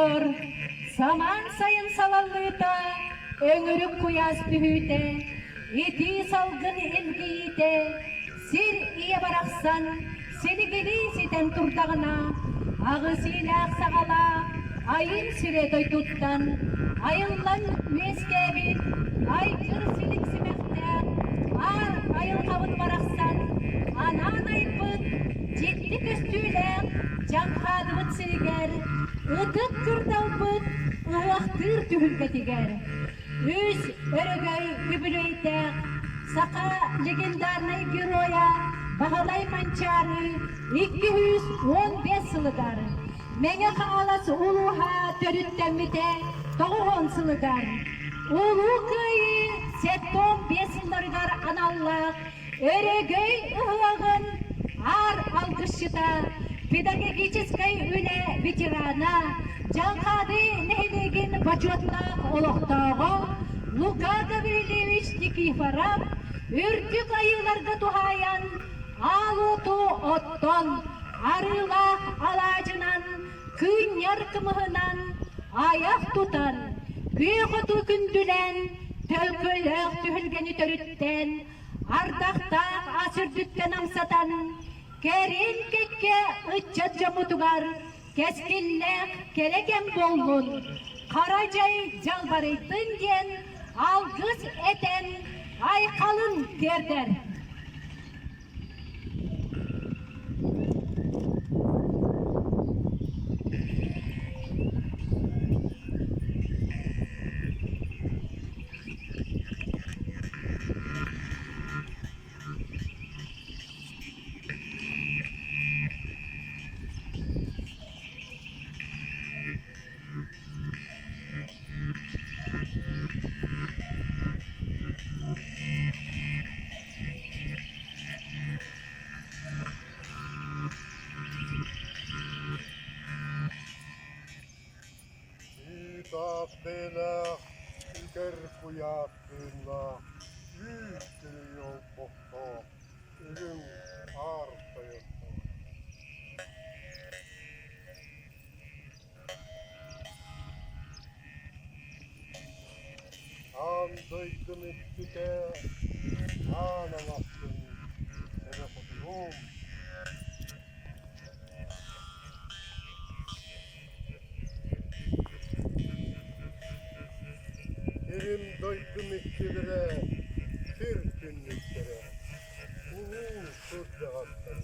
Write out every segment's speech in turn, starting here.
Доҕоттоор, самаан сайын салаллыыта, өҥүрүк куйаас түһүүтэ, итии салгын илгийиитэ, сир ийэ барахсан силигилии ситэн турдаҕына, аҕыс иилээх саҕалаах айым сирэ дойдуттан айыллан үөскээбит айгыр силик симэхтээх аар айылҕабыт барахсан анаан айбыт дьикти көстүүлээх Дьаҥхаадыбыт сиригэр, ытык кырдалбыт ыһыахтыыр түһүлгэтигэр үс өрөгөй үбүлүөйдээх саха легендарнай геройа Баһылай Манчаары 215 сылыгар Мэҥэ Хаҥалас улууһа төрүттэммитэ 90 сылыгар Улуу Кыайыы 75 сылларыгар аналлаах Өрөгөй ыһыаҕын аар алгысчыта, педагогическай үлэ ветерана, Дьаҥхаады нэһилиэгин бочуоттаах олохтооҕо Лука Гаврильевич Никифоров үрдүк айыыларга туһаайан аал уоту оттон, арыылаах алаадьынан, кыынньар кымыһынан айах тутан, күөх оту күндүлээн, төлкөлөөх түһүлгэни төрүттээн, Ардахтаах ас үрдүттэн амсатан, кэрин кэккэ ыччат дьоммутугар кэскиллээх кэрэ кэм буоллун, хара дьай дьалбарыйдын диэн алгыс этэн айхалын тиэрдэр. Үүт-аах үкэр куйаар тыыннаах, үүт тыый олбохтоох, үрүҥ аар тойонноох. Аан дойдум иччитэ, аан алахчын, эрэ хотуйуом. Сирим дойдум иччилэрэ, сир түннүктэрэ, улуу кырдьаҕастара.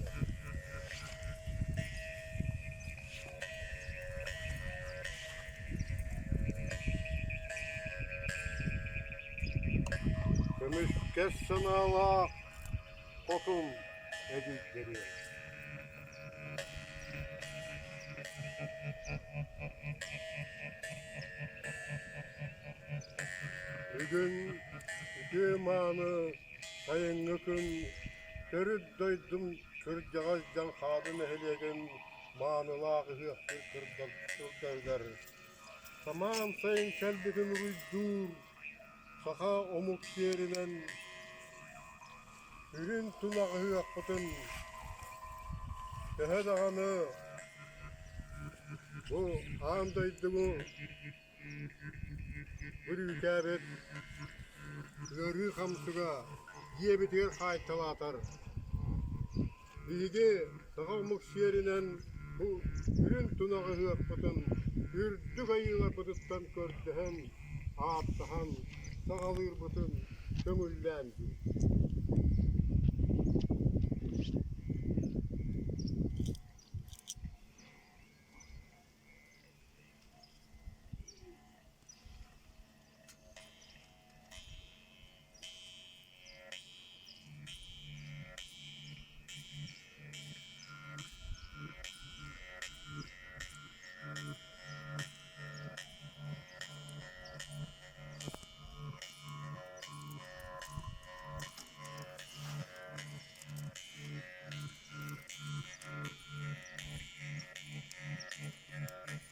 Көмүскэс санаалаах хотун эдьиийдэриэ. Бүгүн үтүө-мааны сайыҥҥы күн төрүт дойдум кырдьаҕас Дьаҥхаады нэһилиэгин маанылаах ыһыахтыыр кырдарыгар самаан сайын кэлбитин уруйдуур саха омук сиэринэн үрүҥ тунах ыһыахпытын төһө даҕаны бу аан дойдуну бүрүүкээбит ыарыы хамсыга дьиэбитигэр хаайталаатар Биһиги саха омук сиэринэн бу үрүҥ тунах ыһыахпытын үрдүк айыыларбытыттан көрдөһөн, ааттаһан саҕалыырбытын көҥүллээн дии.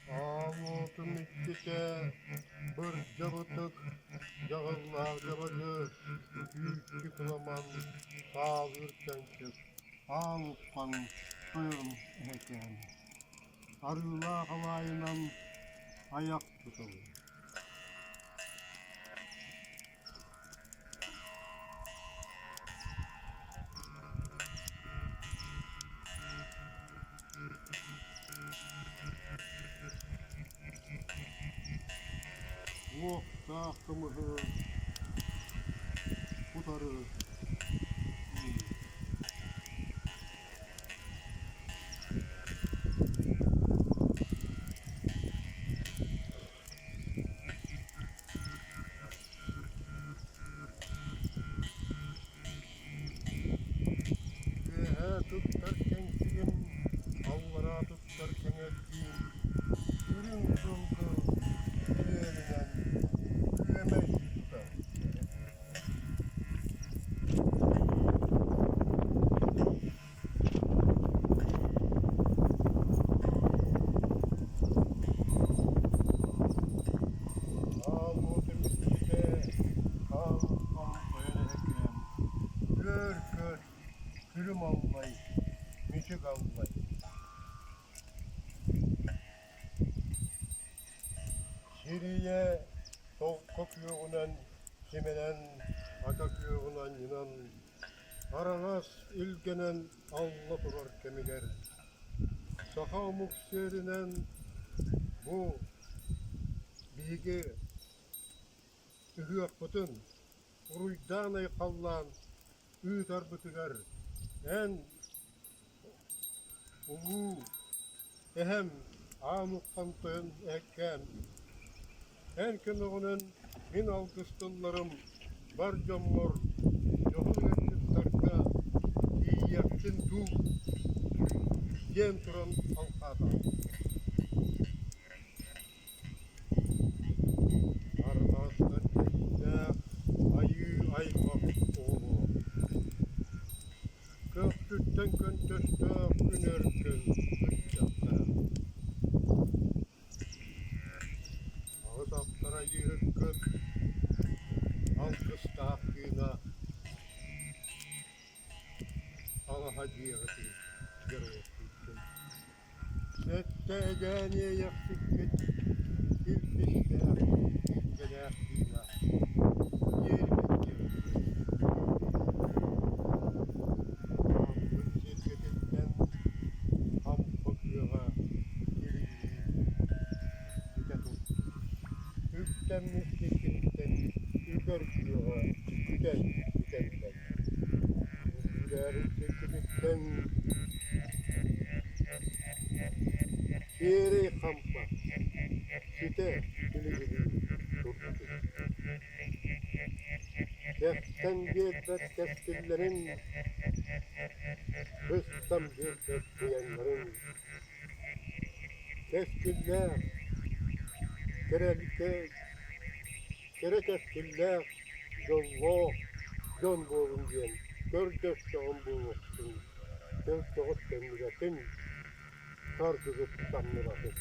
Аал уотун иччитэ бырдьабытык дьаҕыллаах дьабадьы үүччү кыламан саалыыр чанчык аал уххан тойон эһэкээн арыылаах алаайынан. Айах тутабын. Уохтаах кымыһы утары Үөһээ туттар кэҥсигин, аллараа туттар кэҥэргиин, үрүҥ сылгы сиэлинэн күөмэй тутар. Аал уот эмискэ хаал хомпойон эһэкээм, Көөр-көт, күлүм аллай, мичик аллай. Сир ийэ солко күөҕүнэн симэнэн, ата күөҕүн анньынан, араҥас илгэнэн алла турар кэмигэр саха омук сиэринэн бу биһиги ыһыахпытын уруйдаан-айхаллаан ыытарбытыгар эн улуу эһэм Аан Уххан Тойон эһэккээм, эн көмөҕүнэн мин алгыс тылларым бар дьоммор дьоһун ыалдьыттарга тиийиэхпин дуу диэн туран алҕаатаҕым. Арҕааттан кэйиилээх айыы аймах оҕолоро Көхсүттэн көнтөстөөх күн өркөн ыччаттара Аҕыс ахтара айыыһыккыт алгыстаах тыына алаһа дьиэҕитин дьоруоттуйдун. Сэттэ эдьээн иэйэхсиккит килбиктээх, илгэлээх тыына иэрбит Ааммыт сиргититтэн хампа күөҕэ тилигирии бүтэ турдун. Үктэммит сиргититтэн үгэр күөҕэ күтэн бүтэллэр. Үҥкүүлээбит сиргититтэн Сиэрэй хампа ситэ тилигирии турдун. Кэхтэн биэрбэт кэскиллэрин, быстан биэрбэт быйаҥнарын Кэскиллээх, кэрэлкэй, кэрэ кэскиллээх, дьоллоох дьон буолуҥ диэн көрдөстөҕүм буолуохтун, төлкөҕүт төннүбэтин, саргыгыт самныбатын.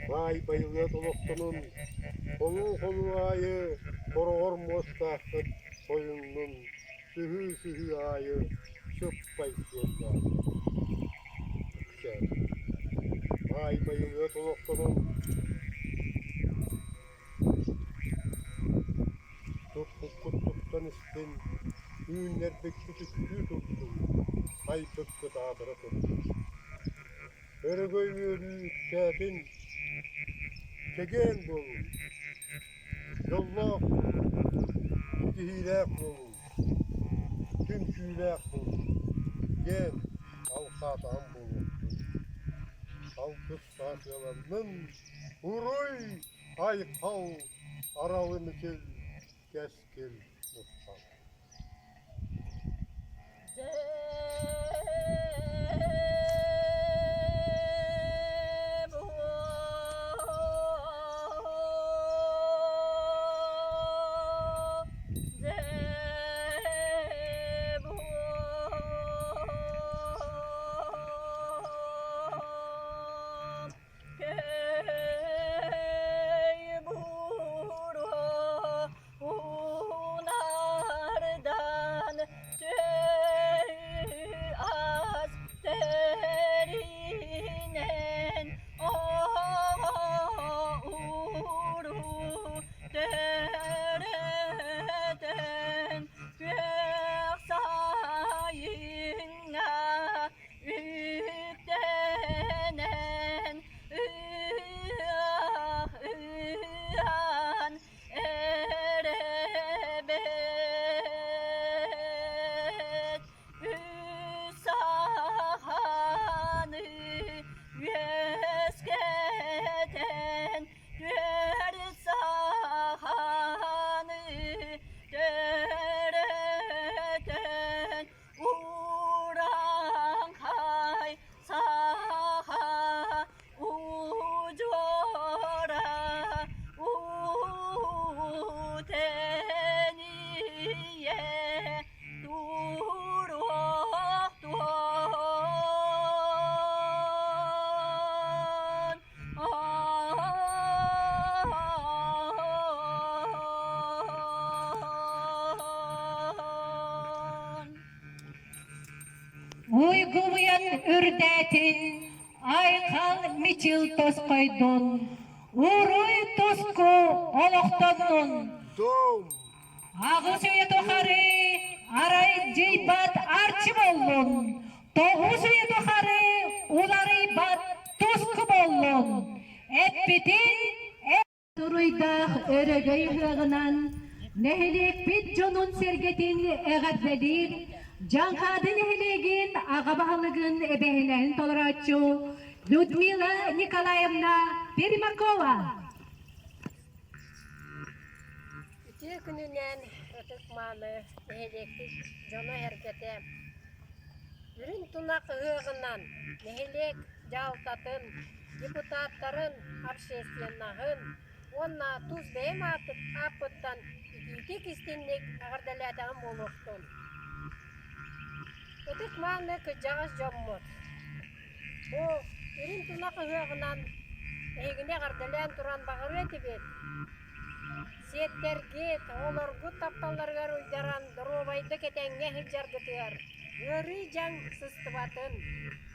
Баай байылыат олохтонун, хонуу-хонуу аайы хороҕор муостааххыт хойуннун, сыһыы-сыһыы аайы сыппай суоллаах. Баай байылыат олохтонун Туппуккут туттан истин, үүннэрбиккит үктүү турдун, айбыккыт аатыра турдун. Өрөгөй үөрүү үксээтин, чэгиэн буолуҥ, дьоллоох буолуҥ, ситиһиилээх буолуҥ, түмсүүлээх буолуҥ диэн алҕаатаҕым буолуохтун. Алгыс саатыаланнын, уруй Айхал, аралы мичил, кэскил нусхал. Унардан Уйгубуйан үрдээтин, айхал мичил тосхойдун, уруй туску олохтоннун. Дом! Аҕыс үйэ тухары арай дьыйбат арчы буоллун, 9 үйэ тухары уларыйбат туску буоллун. Эппитин Туруйдаах өрөгөй ыһыаҕынан нэһилиэкпит дьонун-сэргэтин эҕэрдэлиир Дьаҥхаады нэһилиэгин аҕа баһылыгын эбэһинэһин толорооччу Людмила Николаевна Пермакова. Үтүө күнүнэн ытык-мааны нэһилиэкпит дьоно-сэргэтэ! Үрүҥ тунах ыһыаҕынан нэһилиэк дьаһалтатын, депутаттарын, общественноһын уонна тус бэйэм ааппыттан итиитик-истиҥник эҕэрдэлээтэҕим буолуохтун. Ытык-мааны кырдьаҕас дьоммут, бу үрүҥ тунах ыһыаҕынан эһигини эҕэрдэлээн туран баҕарыа этибит. Сиэттэргит, оҕолоргут тапталларыгар уйдаран доруобайдык этэҥҥэ сылдьаргытыгар ыарыы-дьаҥ сыстыбатын.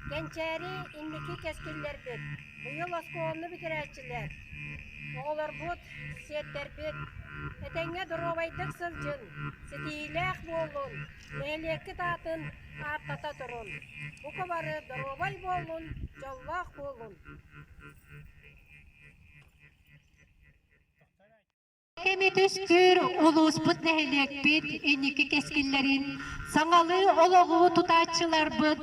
Кэнчээри инники кэскиллэрбит, быйыл оскуоланы бүтэрээччилэр, оҕолорбут, сиэттэрбит этэҥҥэ доруобайдык сылдьын, ситиһиилээх буоллун, нэһилиэккит аатын ааттата турун. Бука бары доруобай буоллун, дьоллоох буолун! Кэми түстүүр улууспут нэһилиэкпит инники кэскиллэрин саҥалыы олоҕу тутааччыларбыт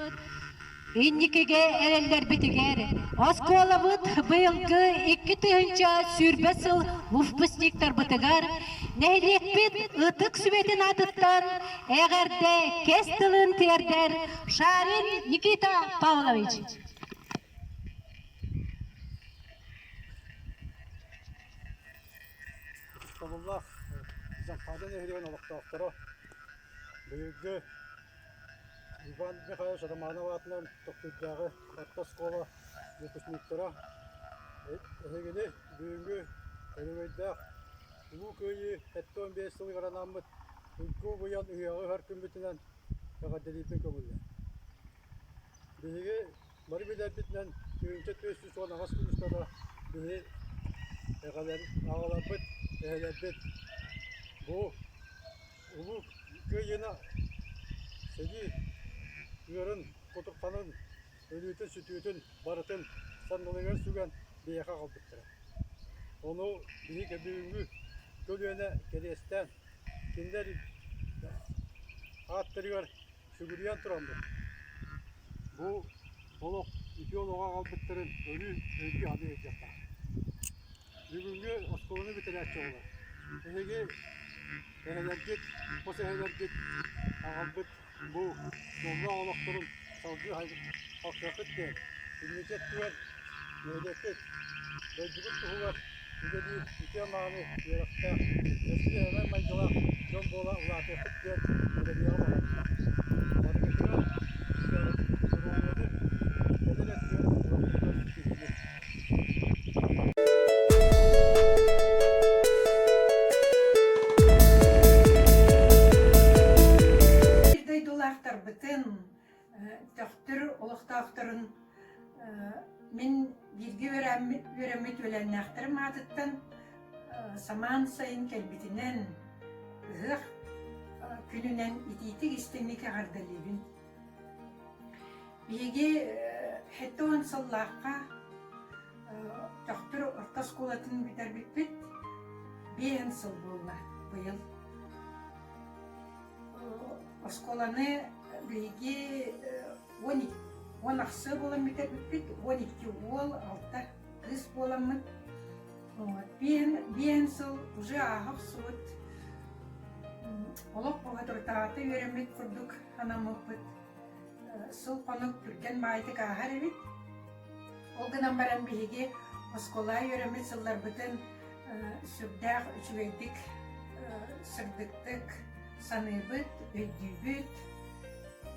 инникигэ эрэллэрбитигэр оскуолабыт быйылгы 2020 сыл выпускниктарбытыгар нэһилиэкпит ытык сүбэтин аатыттан эҕэрдэ кэс тылын тиэрдэр Шарин Никита Павлович. Ытыктабыллаах Дьаҥхаады нэһилиэгин олохтоохторо быйылгы Иван Михайлович Романов аатынан Төхтүрдээҕи орто оскуола выпускниктара эһигини бүгүҥҥү өрөгөйдөөх Улуу Кыайыы 75 сылыгар анаммыт Уйгу Буйан ыһыаҕы ыһар күммүтүнэн эҕэрдэлиирбин көҥүллээн. Биһиги бары билэрбитинэн 1418 күн устата биһи эҕэлэр, аҕаларбыт, эһэлэрбит бу Улуу Кыайыыны сэрии ыарын, кутурҕанын, өлүүтүн-сүтүүтүн барытын санныларыгар сүгэн биһиэхэ аҕалбыттара. Ону биһиги бүгүҥҥү көлүөнэ кэриэстээн, кинилэр ааттарыгар сүгүрүйэн тураммыт, бу олох үтүө олоҕу аҕалбыттарын өрүү өйдүү-саныы сылдьыахтаахпыт. Бүгүҥҥү оскуоланы бүтэрээччи оҕолор, эһиги эһэлэргит, хос эһэлэргит аҕалбыт бу дьоллоох олохторун салгыы хахсыаххыт диэн инники өттүгэр нэһилиэккит, дойдугут туһугар үлэлиир үтүө-мааны үөрэхтээх, өссө майгылаах дьон буола улаатыаххыт диэн эрэниэҕи баҕарабын. Барыгытыгар доруобуйаны, кэлэр өттүгэр олохпутугар ситиһиини. Дойдулаахтарбытын, Төхтүр олохтоохторун мин бииргэ үөрэммит үөлээннээхтэрим аатыттан самаан сайын кэлбитинэн, ыһыах күнүнэн итиитик истиҥник эҕэрдэлиибин. Биһиги 70 сыллаахха Төхтүр орто оскуолатын бүтэрбиппит биэһин сыл буолла быйыл. Оскуоланы биһиги 10 ахсыа буолан бүтэрбиппит, 12 уол, алта кыыс буоламмыт. Биэһин сыл уже ааһа охсубут. Олох буһа үөрэммит курдук анаммыппыт. Сыл-хонук түргэн баайдык ааһар эбит. Ол гынан баран биһиги оскуолаҕа үөрэммит сылларбытын сүрдээх үчүгэйдик, сырдыктык саныыбыт, өйдүүбүт.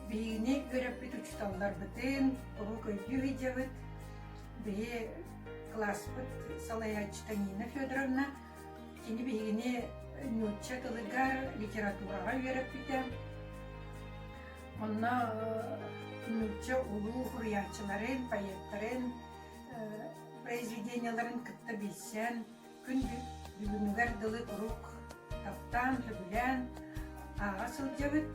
Биһигини үөрэппит учууталларбытын куруук өйдүү сылдьабыт. Биһи кылааспыт салайааччыта Нина Федоровна, кини биһигини нуучча тылыгар, литератураҕа үөрэппитэ. Онно. нуучча улуу суруйааччыларын, поэттарын произведениеларын кытта билсэн, күн бүгүнүгэр дылы куруук таптаан, сөбүлээн ааҕа сылдьабыт.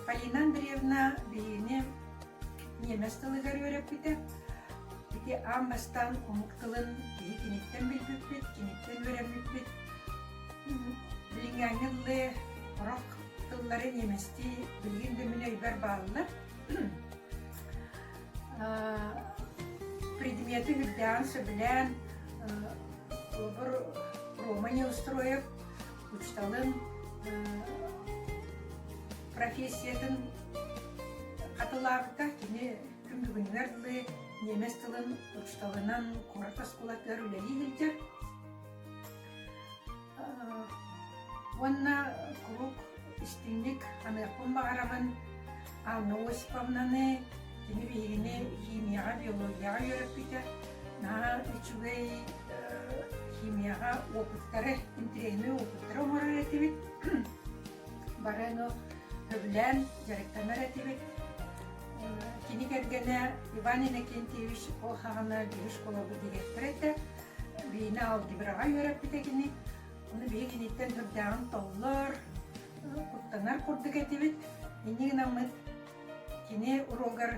Полина Андреевна биһигини ньиэмэс тылыгар үөрэппитэ. Ити аан бастаан омук тылын киһи киниттэн билбиппит, киниттэн үөрэммиппит. Билиҥҥээҥҥи дылы сорох тыллары ньиэмэстии билигин да мин өйбөр бааллар. Предмети үрдээҕин сөбүлээн, холобур, Рома Неустроев учууталын профессиятын хатылаабыта. Кини күн бүгүнүгэр дылы ньиэмэс тылын учууталынан куорат оскуолатыгар үлэлии сылдьар. Уонна куруук истиҥник аныахпын баҕарабын Анна Осиповнаны, кини биһигини химияҕа, биологияҕа үөрэппитэ. Наһаа үчүгэй химияҕа опыттары, интэриэһинэй опыттары оҥорор этибит. Бары ону сөбүлээн дьарыктанар этибит. Кини кэргэнэ Иван Иннокентьевич ол саҕана биһиги школабыт дириэктэрэ этэ. Биһини алгебраҕа үөрэппитэ кини. Ону биһи киниттэн сүрдээҕин толлор, куттанар курдук этибит. Инньэ гынаммыт кини уруогар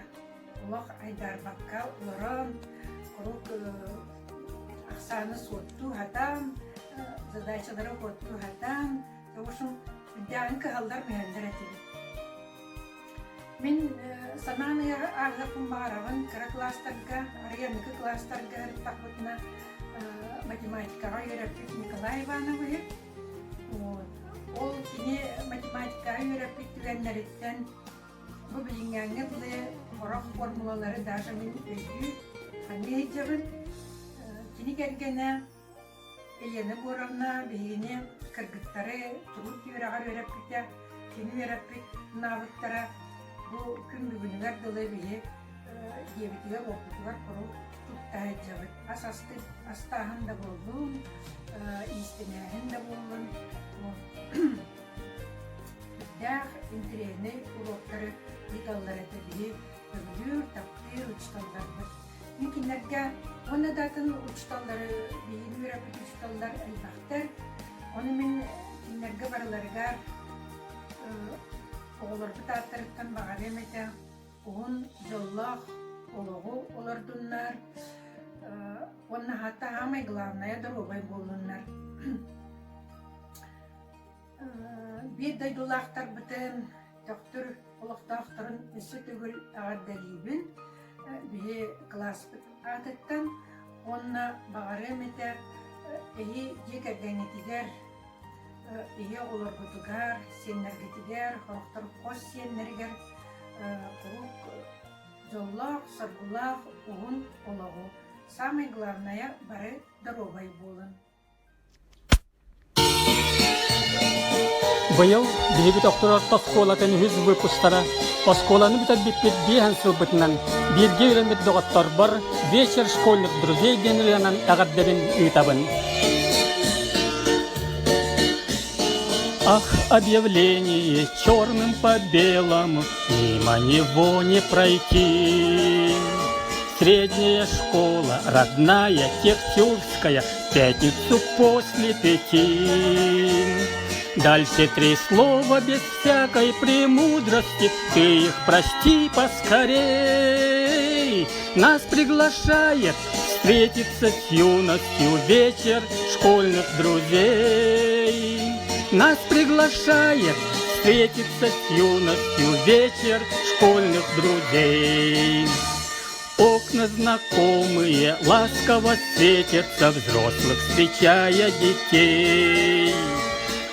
олох айдаарбакка олорон, куруук ахсааны суоттуу сатаан, задачалары суоттуу сатаан, в общем, сүрдээҕин кыһаллар-мүһэллэр этибит. Мин санаан ааһыахпын баҕарабын, кыра кылаастарга, арыый аныгы кылаастарга сырыттахпытына математикаҕа үөрэппит Николай Ивановиһы. Вот. Ол кини математикаҕа үөрэппит түгэннэриттэн бу билиҥҥээҥҥэ дылы сорох формулалары даже мин өйдүү саныы сылдьабын. Кини кэргэнэ Елена Егоровна биһигини кыргыттары тугут үөрэҕэр үөрэппитэ, кини үөрэппит навыктара бу күн бүгүнүгэр дылы биһи дьиэбитигэр-уоппутугар куруук тутта сылдьабыт. Ас астык астааһын да буоллун, иистэнээһин да буоллун, сүрдээх интэриэһинэй уруоктары ыыталлар этэ биһи сөбүлүүр, таптыыр учууталларбыт. Мин кинилэргэ уонна да атын учууталлары, биһигини үөрэппит учууталлар элбэхтэр. Ону мин кинилэргэ барыларыгар оҕолорбут ааттарыттан баҕарыам этэ уһун дьоллоох олоҕу олордуннар уонна хата саамай главное доруобай буоллуннар. Биир дойдулаахтарбытын Төхтүр олохтоохторун өссө төгүл эҕэрдэлиибин биһи кылааспыт аатыттан уонна баҕарыам этэ эһи дьиэ кэргэҥҥитигэр, эһи оҕолоргутугар, сиэннэргитигэр, сорохтор хос сиэннэригэр куруук дьоллоох, соргулаах уһун олоҕу, самое главное бары доруобай буолун. Быйыл биһиги Тохтур орто оскуолатын үһүс выпустара оскуоланы бүтэрбиппит биэһэн сылбытынан бииргэ үөрэммит доҕотторбор «Вечер школьных друзей» диэн ырыанан эҕэрдэбин ыытабын. Ах, объявление черным по белому, мимо него не пройти. Средняя школа, родная, Техтюрская, в пятницу после пяти. Дальше три слова без всякой премудрости, ты их прости поскорей. Нас приглашает встретиться с юностью вечер школьных друзей. Нас приглашает встретиться с юностью вечер школьных друзей. Окна знакомые ласково светятся, взрослых встречая детей.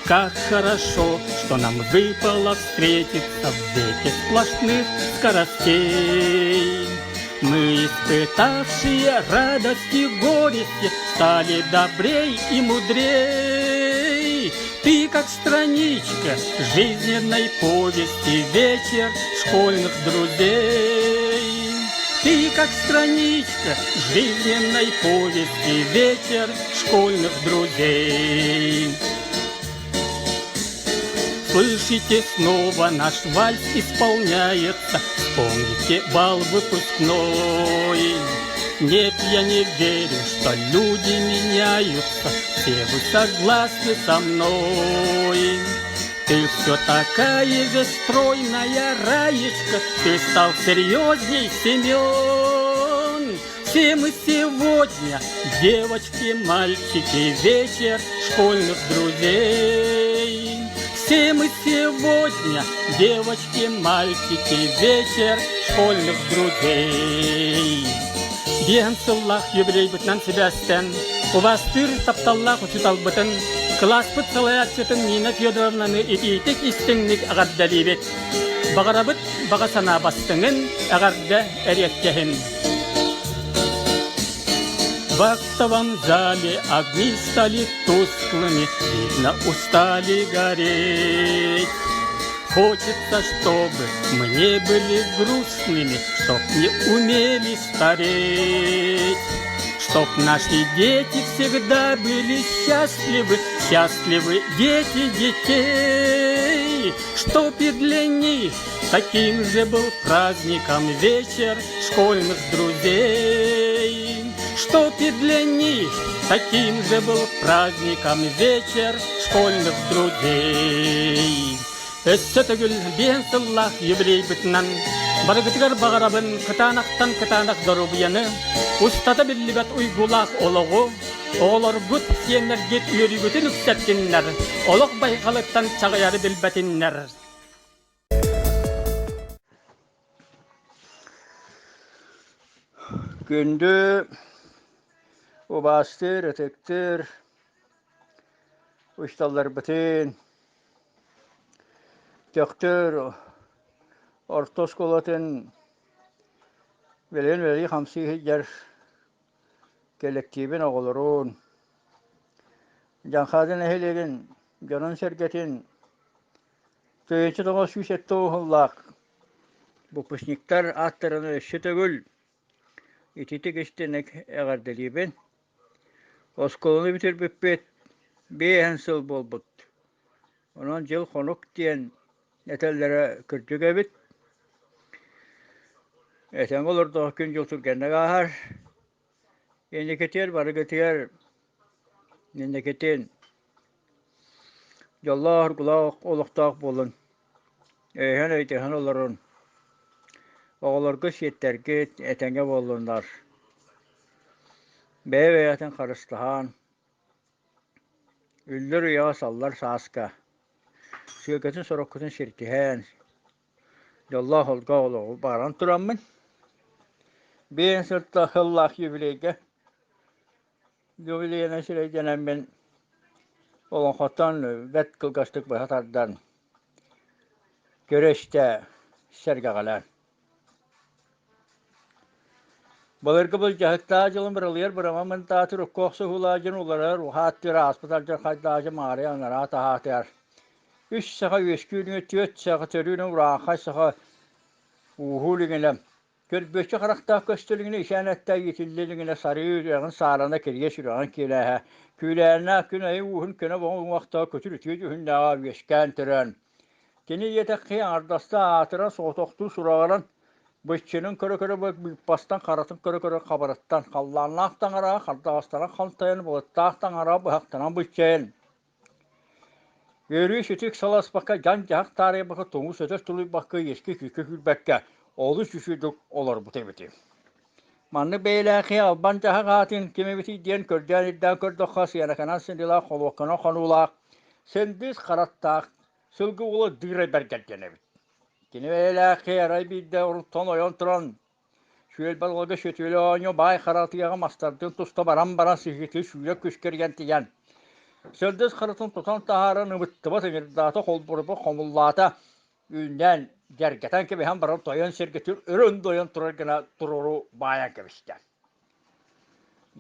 Как хорошо, что нам выпало встретиться в веке сплошных скоростей. Мы, испытавшие радости и горести, стали добрей и мудрей. Ты, как страничка жизненной повести, вечер школьных друзей. Ты, как страничка жизненной повести, вечер школьных друзей. Услышите снова наш вальс исполняется, Вспомните бал выпускной. Нет, я не верю, что люди меняются, Все вы согласны со мной. Ты все такая же стройная, Раечка, Ты стал серьезней, Семен. Все мы сегодня, девочки, мальчики, вечер школьных друзей. Все мы сегодня, девочки, мальчики, вечер школьных друзей. Диэн сыллаах юбилейбытынан сибээстээн, убаастыыр тапталлаах учууталбытын, кылааспыт салайааччытын Нина Федоровнаны итиитик истиҥник эҕэрдэлиибит. Баҕарабыт баҕа санаа бастыҥын, эҕэрдэ эриэккэһин. В актовом зале огни стали тусклыми, видно, устали гореть. Хочется, чтобы мы не были грустными, чтоб не умели стареть. Чтоб наши дети всегда были счастливы, счастливы дети детей. Чтоб и для них таким же был праздником вечер школьных друзей. Чтоб и для них таким же был праздником вечер школьных друзей. Өссө төгүл биэн сыллаах юбилейбытынан барыгытыгар баҕарабын кытаанахтан кытаанах доруобуйаны, устата биллибэт уйгулаах олоҕу, оҕолоргут, сиэннэргит үөрүүгүтүн үксэттиннэр, олох байҕалыттан чаҕыйары билбэтиннэр. Күндү убаастыыр, ытыктыыр учууталларбытын, Төхтүр орто оскуолатын билигин үлэлии-хамсыы сылдьар кэлэктиибин оҕолорун, Дьаҥхаады нэһилиэгин дьонун-сэргэтин 1997 уһуллаах выпускниктар ааттарын өссө төгүл ититик истиҥник эҕэрдэлиибин. Оскуоланы бүтэрбиппит биэһэн сыл буолбут. Онон дьыл-хонук диэн этэллэрэ кырдьык эбит. Этэҥҥэ олордоҕо күн-дьыл түргэнник ааһар. Инникитигэр барыгытыгар инникитин дьоллоох-соргулаах олохтоох буолун, өйөһөн-өйдөһөн олорун, оҕолорго сиэттэргит этэҥҥэ буоллуннар. Бэйэ-бэйэтин харыстаһан, үллэр үйэҕэ саллар сааска, сүөкэтин сороккутун сиртиһэн, дьоллоох олго олоҕу баҕаран тураммын, биэс сыллаах юбилейга юбилейынан сирэйдэнэммин олоҥхоттон бэрт кылгастык быһа тардан көрө-истэ сэргэҕэлээн. Былыргы былдьаһыктаах дьылын быралыйар бырама мынтаатыр укка охсуһуулаах дьон уларар уһааттыыр ааспыт алдьархайдаах маарыйа анараа таһаатыар. Үс саха үөскүүрүҥэ түөрт саха төрүүнэ урааҥхай саха ууһуу илигинэ көрбүөччү харахтаах көстө илигинэ ичээн эттээх иитиллэ илигинэ сарыы үрэҕин саарана кирийэ сүрэҕин киэлээһэ күүлээннээх күн айы ууһун көнө боҕун уҥуохтаах күтүр үтүө дьүһүннээҕэ үөскээн төрөөн Кини диэтэххэ аҥардастыы аатыран соҕотохтуу сураҕыран, быччынын көрө-көрө быыппастан, харатын көрө-көрө хабарыттан, халлааннаах таҥараҕа хардаҕастарын халтайан, былыттаах таҥараҕа быһахтанан быччайан, Үөрүү-сүтүк саласпакка, дьаҥ-дьаһах таарыйбакка, тоҥус өтөр тулуйбакка, иэскэ-күүскэ күүрбэккэ, олус үчүгэйдик олорбут эбитим. Маннык бэйэлээхи албан дьаһах аатын ким эбитий диэн көрдөөн-ирдээн көрдөххө, сыанаканан сындыылаах, холуокканан хонуулаах, сындыыс харахтаах Сылгы уола Дыырай Бэргэрдэн эбит. Кини бэйэлээххи арай биирдэ уруттан ойон туран, сүөлбэ алҕага сөтүөлэ оонньуу баай харатыйаҕа мастардыын туста баран баран сыһыытыы сүүрэ күскэригэн тиийэн, сырдыс харытын тутан таһааран ыбыттыбат ыҥырдаата, холборуба хомуллаата, үүннээн дьэргэтэн кэбиһэн баран тойон сиргэ өрө дойон турар гына туруору баайан кэбистэ.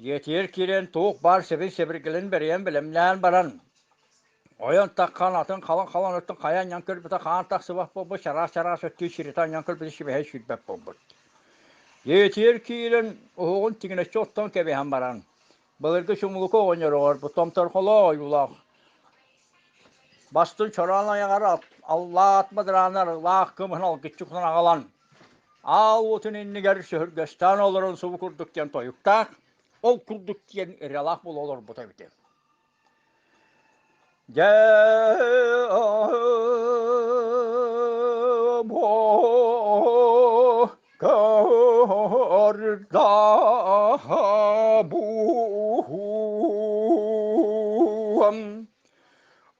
Дьиэтигэр киирэн туох баар сэбин-сэбиргэлин бэрийэн бэлэмнээн баран, Ойон таххан атын халыҥ-халыҥ өттүн хайа анньан көрбүтэ хаан тахсыбат буолбут, чараас-чараас өттүн сиритэ анньан көрбүтэ сибэһэй сүүрбэт буолбут. Дьиэтигэр киирэн уһугун тигинэччи оттон кэбиһэн баран, былыргы чумулуку оҕонньор оҕорбут томторхолоох ойуулаах. Бастын чороон айаҕар аллаат бадарааны арыгылаах кымыһын алгыччы кутан аҕалан, аал уотун иннигэр сөһүргэстээн олорон субу курдук диэн тойуктаах, ол курдук диэн ырыалаах буола олорбута эбитэ. Дьэ, Буһуам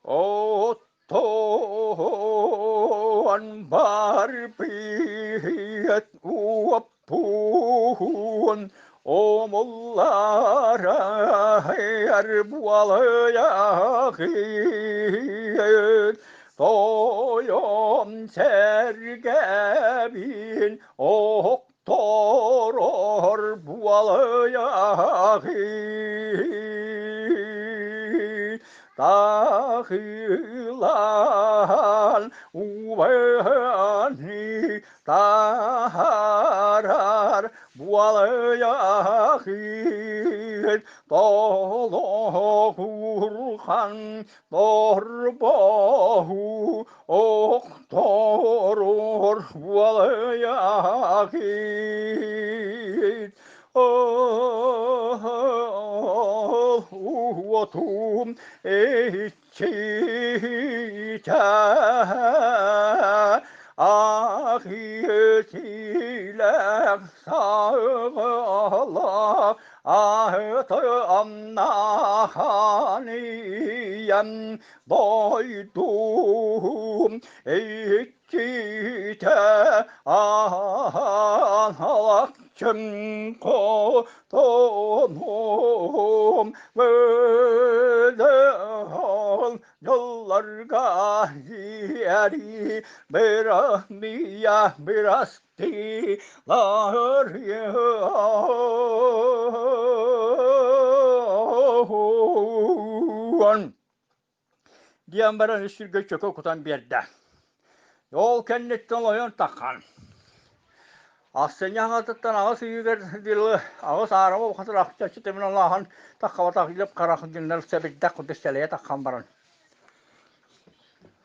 Оттон барбыт уоппуун омулларар буолайахын тойон сэргэбин охторор буолайахын Тахилан убайани таһаарар буолайахын толоһурхан торбоһу охторор буолайахын Уотум иччитэ Ахиэтилэх саҕала Аһытамнаханыйан дойдум иччитэ Аалакчын хотонум Бөлөһөн дьоллорго иэри Бырамия бырастыылар диэн баран үс сиргэ чөкө кутан биэрдэ. Ол кэнниттэн ойон таххан. Ахсынньы хаҥатыттан аҕыс ыйыгар дылы аҕыс аарыма бухатыр ахчаччы тимин олааһын таххабатах илип харах гыннар сэбирдэх курдук сэлэйэ таххан баран.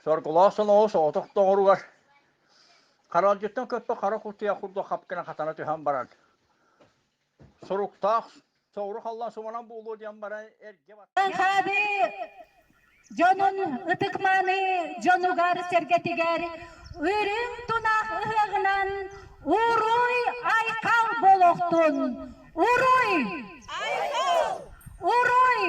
Соргулаах соноҕу соҕотох доҕоругар харалдьыттан көппө хара кутуйах курдук хап гына хатана түһэн баран Соруктаах соҕуруу халлаан суманан буолуо диэн баран эргэ Хаби дьонун ытык-мааны дьонугар-сэргэтигэр үрүҥ тунах ыһыаҕынан уруй айхал буолуохтун! Уруй! Айхал! Уруй!